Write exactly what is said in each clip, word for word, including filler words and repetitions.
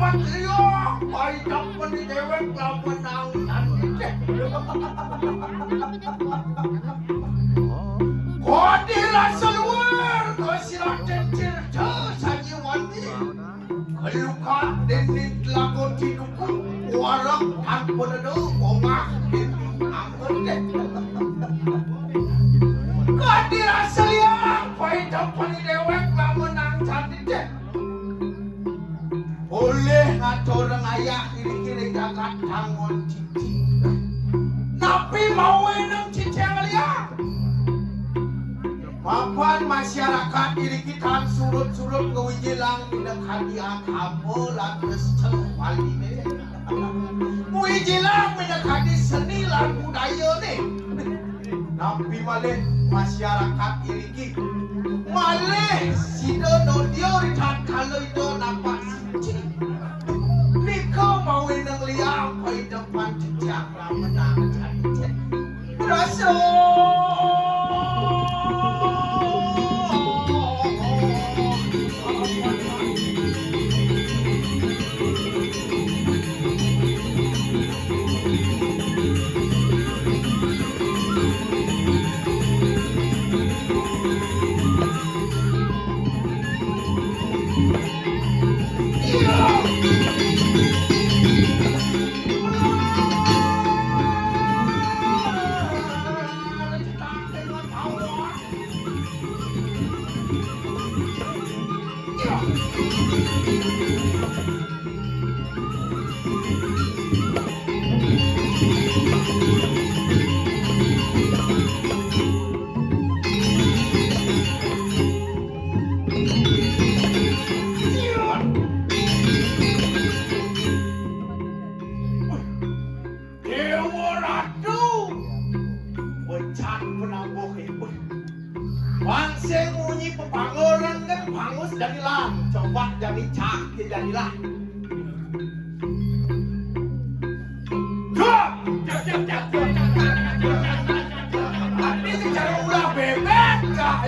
Iya, paidep meni déwék lamun nang candi téh. Kodi rasa luar, kosira cencir, sanjiwani. Keluka dendit lagu tinuku, warang tanpa dada, bongah dendit anggur deh. Kodi rasa liang, paidep meni déwék lamun nang candi téh. Polih ngaturang ayah iriki ring jagat Tangon Cicing. Napi mawinan cicing liang? Mapan masyarakat iriki tan surut-surut ngwijilang minakadi agama lan tresna Baliné. Ngwijilang minakadi seni lan budayané. Napi malih masyarakat iriki malih sida nodia ri tatkala Ida napak suci. Nika mawinan liang paidep titiang ramenang candi. Rasa. Déwa Ratu. Becan penabuh ibu. Bang sing munyi pepanguran kan pangus jadilah. Coba jadi cak jadilah. Duh! Ini secara ulah bebek, cak.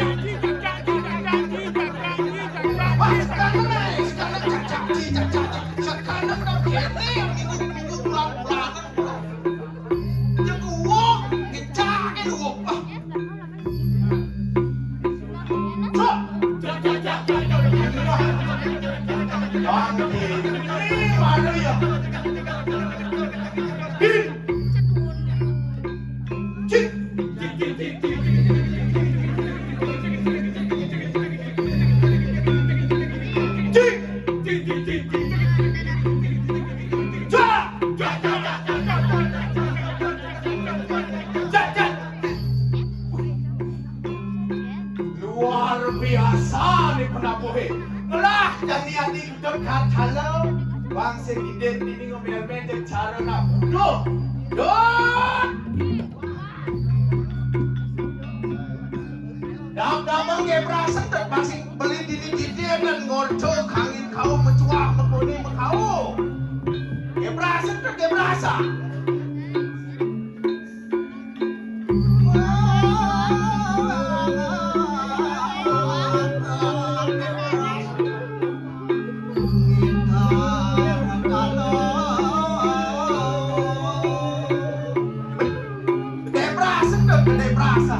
Wah, sekarang nih, sekarang cak, cak, cak, cak, cak. Sekarang udah gini, minggu, minggu, bulan, bulan. Yang uang, ngecake lho, Pak. Cok. Bang, ini mana ya? Cik. Cik. Cak. Cak, cak, cak. Luar biasa nih penabuhe. Ngelah jani adi gedut kacala. Bang sing idin dini ngomel-mel cara nak buduh. Dut. Dam-damang nggih prasentut masih beli dini didin dan ngorjo kangin kau mecuah mekuni mekau. Nggih prasentut nggih prasa. Gede perasa, gede perasa.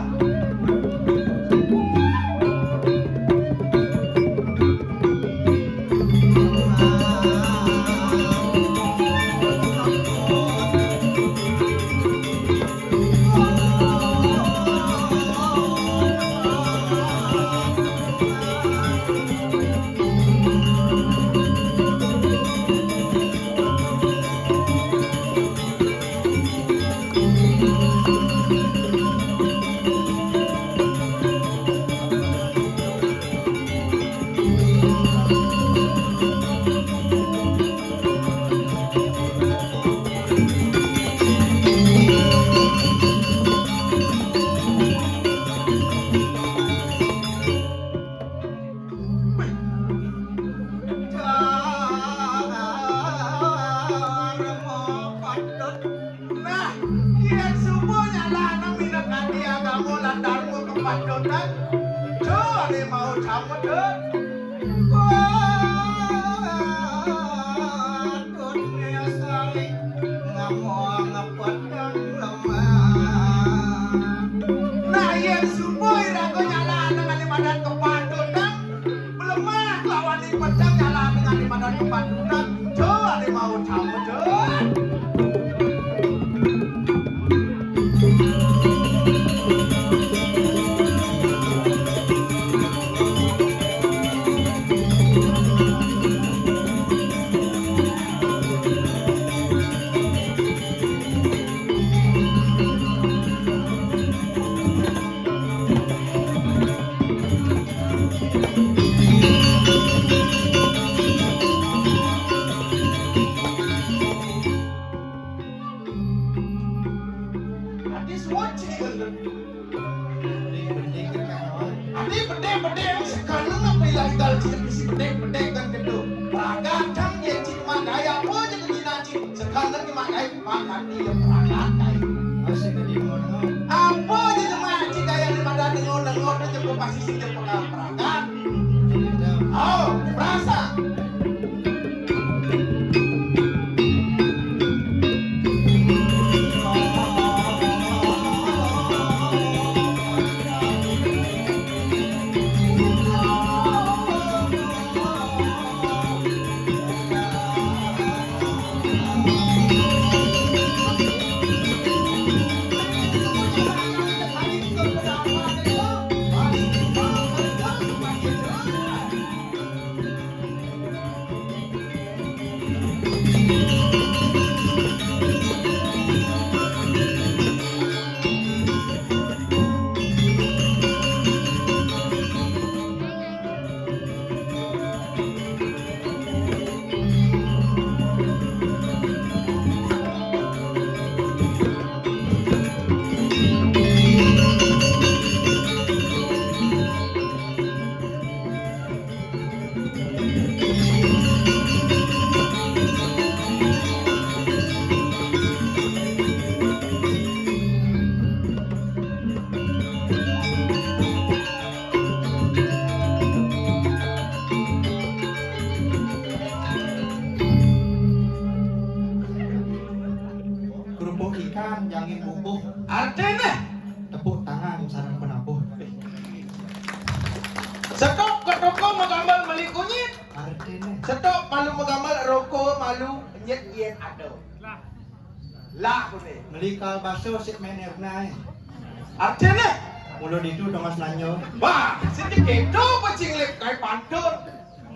Nah, yén suba nyalahang minakadi agama lan dharma kapadotan, Dut, ane mau camet, Dut. Wah. Adi bedék-bedék, sekarang apa ilah igal cik bisi bedék-bedék kan gitu. Pragat kan dia cik mak gaya apa aja ke cina cik. Sekarang ke mak gaya makan dia pragat gaya. Masih ke dia ngono. Apa aja cik mak cik gaya di mata dengar-dengar aja ke pasti sih dia pegang pragat. Oh, perasa. Kerupuk ikan, jangin bubuh. Artiné? Tepuk tangan sareng penabuh. Setok ke toko magambal meli kunyit. Artiné? Setok malu magambal roko malu nyet yén ada. Lah, kuné. Meli kalbaso sik menerna. Artiné? Mula ditu dongas nanya. Wah, sing kéto pecing lip kai pantun.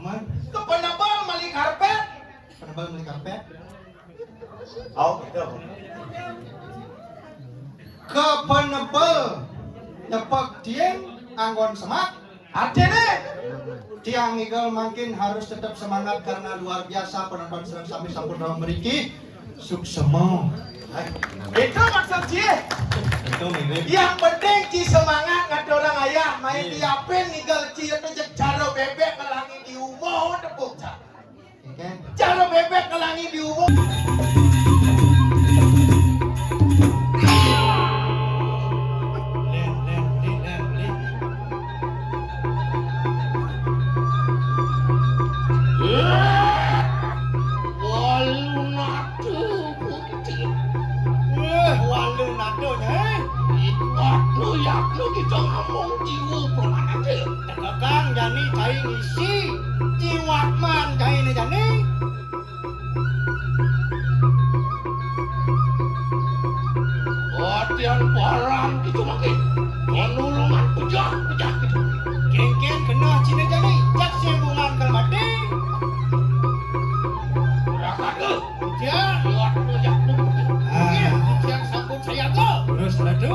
Man. Ke penebel meli karpet. Penebel meli karpet. Oh, gitu. Ke penebel nyepek dieng anggon semak. Artiné, tiang igel mangkin harus tetap semangat karena luar biasa penonton sareng sami sampun rauh mriki. Suksema. Itu maksud cie. Itu mirip. Yang penting ci semangat ngaturang ayah, main Iya. Diapin igel ci itu jek jaro bébék kelangi di umur tepuk. Oke. Jaro bébék kelangi di umur. Ler, ler, ler, ler, ler. Walu nado putih. Wah, walu nado, Nyai. Waduh, ya lu kita ngomong jiwa pemanah. Tegang jani cai ngisi. Jiwatman cai né jani. Latihan barang gitu makin. Penulungan pejah, pejah gitu. Kéngkén kena cina jani, jak simbungan kalmati. Rakade. Ujian. Liwat pejah tuh. Ah. Iya, ujian sambut sayaga. Terus ratu.